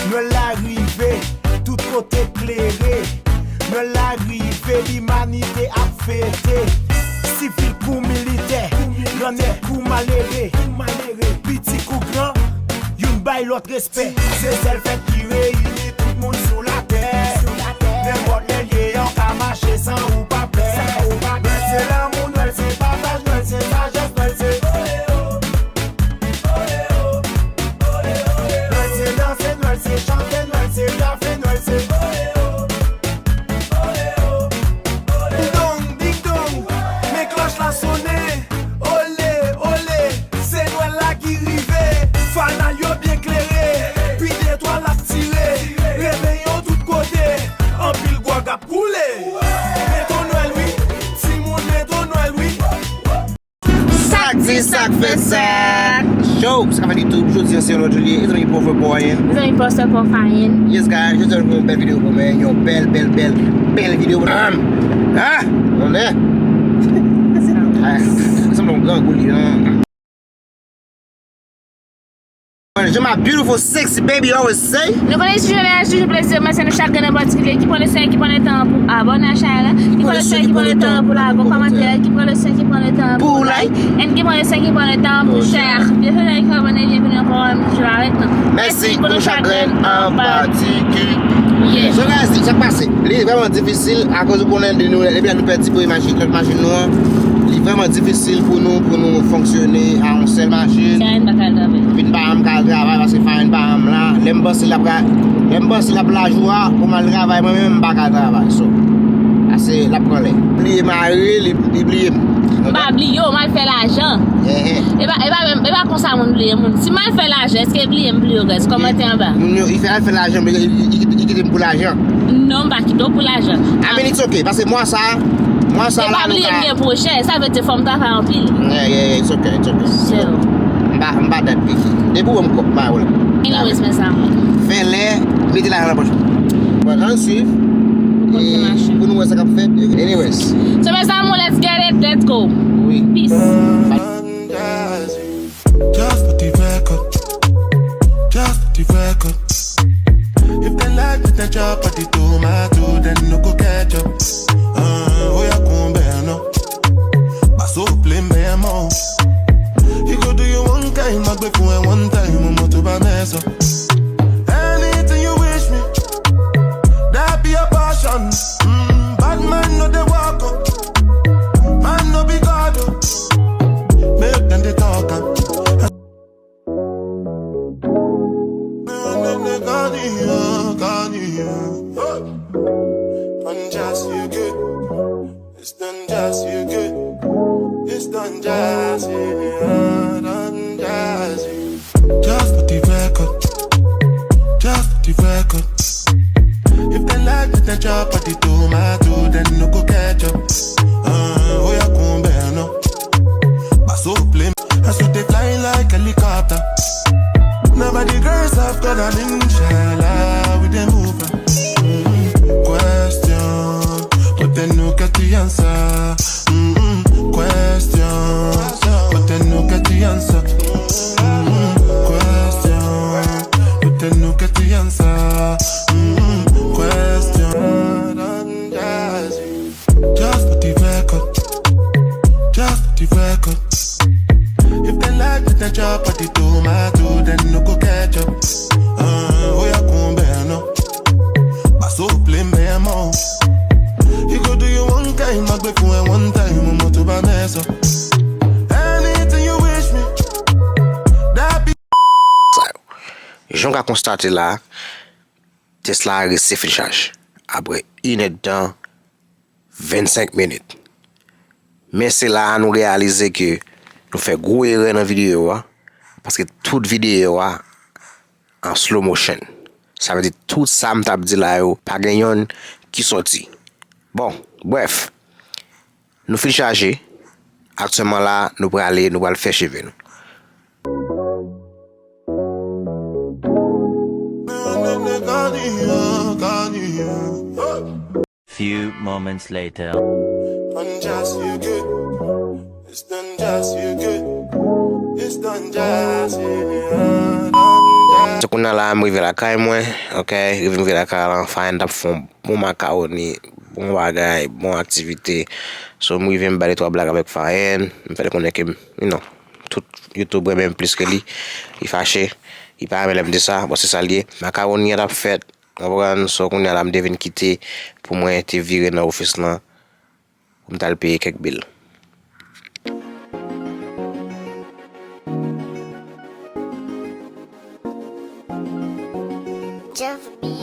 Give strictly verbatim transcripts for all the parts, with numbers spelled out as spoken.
Nwèl la rive, tout kote klere. Nwèl la rive, limanite ap fete. Sivil kou militè, grannèg kou malere. Piti kou gran, youn bay lòt respè. Se sèl fèt ki reyini tout moun sou latè. Nenpòt lè l ye an ka mache san ou pa pè. Nwèl se lanmou, Nwèl se pataj, Nwèl se sajès, Nwèl se Nwèl se danse, Nwèl se chante, Nwèl se pyafe, Nwèl se didong, didong, men klòch la sonnen. Ole, ole, se Nwèl la ki rive. Fanal yo byen klere, pi detwa l ap tire. Reveyon tout kote, anpil gwòg ap koule. Met on Nwèl wi, timoun, met on Nwèl wi. Sa k di, sa k fèt, sa k cho. Sa k fèt YouTube, jodi a se yon lòt jou li ye. It's me, Pòfè Boyen. It's me, Pòfè Boyen. Yes, guys, jodi a nou gen yon bèl videyo pou mwen, yon bèl, bèl, bèl, bèl videyo. Ah! Onè! Ah, sanble yon grangou li, non. As my beautiful, sexy baby always say. Nou konnen si jounen a, se toujou plezi mwen, se nou chak grenn an patikilye ki pran le swen, ki pran le tan pou abòne a chanèl la, ki pran le swen, ki pran le tan pou lage yon kòmantè, ki pran le swen, ki pran le tan pou like, and ki pran le swen, ki pran le tan pou share. Byenveni nan Kòmantè, byenveni ankò, menm jou avèk nou. Mèsi pou nou chak grenn an patikilye. So, guys, sa k pase? Li vrèman difisil, akoz ou konnen de nou, depi lè nou pèdi premye machin, lòt machin nou an, li vrèman difisil pou nou, pou nou fonksyone a yon sèl machin. Karen pa ka al travay. Vin pa janm ka al travay paske Fayen pa janm la. Lè m panse l ap ra-, lè m panse l ap lajwa pou m al travay, mwen menm m pa ka al travay. So, ase l ap pran lè. Bliye mari, li, li bliye m. M pa bliye w, m al fè lajan. Ehe. E pa, e pa menm, e pa konsa moun bliye moun. Si m al fè lajan, èske bliye m bliye w, guys? Kòmante anba. Moun yo, li fè, al fè lajan, men li, li, li kite m pou lajan. Non, m pa kite w pou lajan. I mean, it's okay, paske mwa sa, mwa sa la, nou ka. E pa bliye m gen pwojè, sa vle di fò m travay anpil. Yeah, yeah, yeah, it's okay, it's okay. So. M pa, m pa dat piki. Depi w wè m kòk, m pa wè l. Anyways, mes amours. Fè lè, mete lajan nan pòch. Bon, ann swiv. E pou nou wè sa k ap fèt. Anyways. So, mes amours, let's get it, let's go. Wi. Peace. Bye. Just put the record. Just put the record. If they like it, then chop at the tomato, then no go catch up. Ah, oya konbè non. Paso plen bè mò. He go do you one kind, mag be for one time, mo to ba mess up. Anything you wish me, that be a passion. Mm, bad man no dey walk up. Man no be God, oh. Make dem dey talk am. It's done jazz, you good. It's done jazz, you good. It's done jazz, yeah, done jazz, yeah. Just put the record. Just put the record. If they like it, then chop at the tomato, then no go catch up. Ah, oya konbè non. Paso plen. As we dey fly like helicopter. Now by the grace of God and inshallah, we dey move. Mm-mm. Question, but then no get the answer. Mm-mm. Question, but then no get the answer. Mm-mm. Question, but then no get the answer. Mm-mm. Question. Just put the record. Just put the record. If they like it, then chop at the tomato, then no go catch up. Ah, oya konbè non. Paso plen bè mò. He go do you one kind, mag be for one time, mo to ba mess up. Anything you wish me, that be. Sa yo. Jan w ka konstate la, Tesla a resi fin chaje apre inèdtan vennsenk minit. Men se la a nou reyalize ke nou fè gwo erè nan videyo a, paske tout videyo a an slow motion. Sa vle di tout sa m t ap di la yo, pa gen yonn ki sòti. Bon, brèf, nou fin chaje. Aktyèlman la, nou prale, nou pral fè cheve nou. Few moments later. It's done just you good. It's done just you good. Done just. So kounye a la, m rive lakay mwen, ok? Rive m rive lakay la, Fayen t ap fè yon bon makawoni, bon bagay, bon aktivite. So m rive m bay de twa blag avèk Fayen, m fè l konnen ke, you know, tout YouTube renmen m plis ke li. Li fache, li pa renmen lè m di sa, bon se sa l ye. Makawoni an t ap fèt, konprann? So kounye a la m te vin kite pou mwen te vire nan ofis lan. Pou m t al peye kèk bil. Jeff Beat.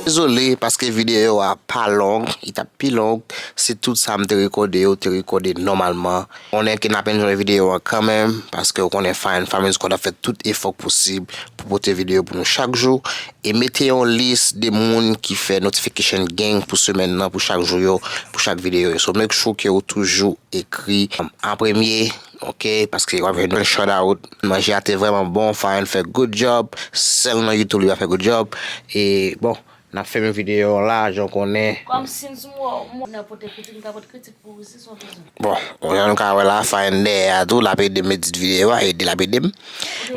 Dezole, paske videyo a pa long, li t ap pi long, si tout sa m te rekòde yo te rekòde nòmalman. Konnen ke n ap enjoy videyo an kanmenm, paske w konnen Fine Family Squad ap fè tout efò posib pou pote videyo pou nou chak jou, e mete yon lis de moun ki fè notification gang pou semèn nan, pou chak jou yo, pou chak videyo yo. So make sure ke w toujou ekri, um, an premye, ok, paske w ap jwenn yon shout out. Manje a te vrèman bon, Fine fè good job, sèl nan YouTube li pa fè good job, e bon, n ap fèmen videyo an la, jan w konnen. Kòm since m wè w, m wè w nan pote kritik, m ka pote kritik pou ou si sa w bezwen. Bon, jan nou ka wè la, Fine dèyè a tou, l ap ede m edit videyo a, ede l ap ede m.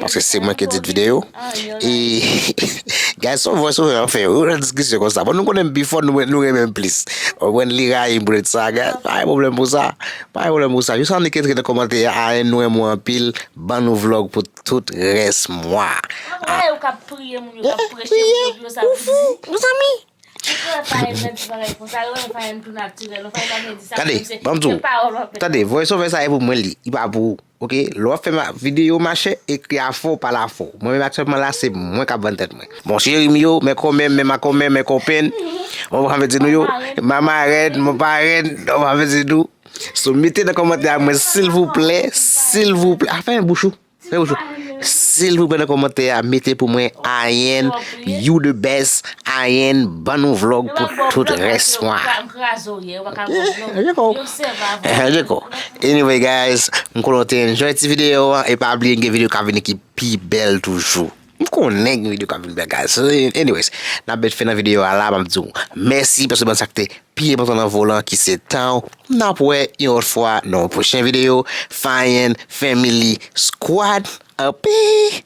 Paske se mwen ki edit videyo. E, guys, se yon voice over an fè, wi, nan diskisyon konsa. Bon, nou konnen m pi fò, nou, nou renmen m plis. Ou konprann, li rayi m pou sa, guys. Pa gen pwoblèm pou sa. Pa gen pwoblèm pou sa. Jis annik antre nan kòmantè a, a, nou renmen w anpil. Ban nou vlog pou tout rès mwa. Ou ka priye moun yo, ka preche moun yo, sa ou fou, mezanmi. Ou pa renmen ti bagay konsa, yo renmen Fine tou natirèl, non, Fine pa gen di sa. Tande, ban m di w. Tande, voice over sa e pou mwen li, li pa pou ou. Ok, lè w ap fè videyo, machè, ekri a fò, pale a fò. Mwen menm aktyèlman la, se mwen k ap vann tèt mwen. Bon, cheri m yo, mè konmè, mè makonmè, mè konpenn. Mwen pa vle di nou yo, mama rèd, mwen pa rèd, mwen pa vle di nou. So, mete nan kòmantè a mwen, silvouplè, silvouplè. A, fèmen bouch ou. Fè bouch ou. Silvouplè, nan kòmantè a, mete pou mwen, Ayen, you the best, Ayen, ban nou vlog pou tout rès mwa. Anyway, guys, m konnen w te enjoy ti videyo an, e pa bliye, gen videyo k ap vini ki pi bèl toujou. M konnen gen videyo k ap vin bèl, guys. So, anyways, n ap mèt fen nan videyo a la, m ap di w mèsi paske w ban sa k te pi enpòtan nan volan ki se tan w. N ap wè yon lòt fwa nan yon pwochen videyo. Fine Family Squad. Api.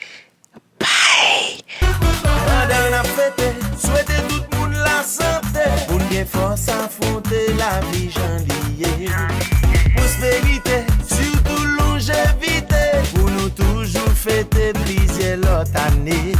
Bye. Pandan n ap fete, swete tout moun lasante. Pou n gen fòs afwonte lavi jan li ye. Pwosperite, sitou lonjevite. Pou nou toujou fete plizyè lòt ane.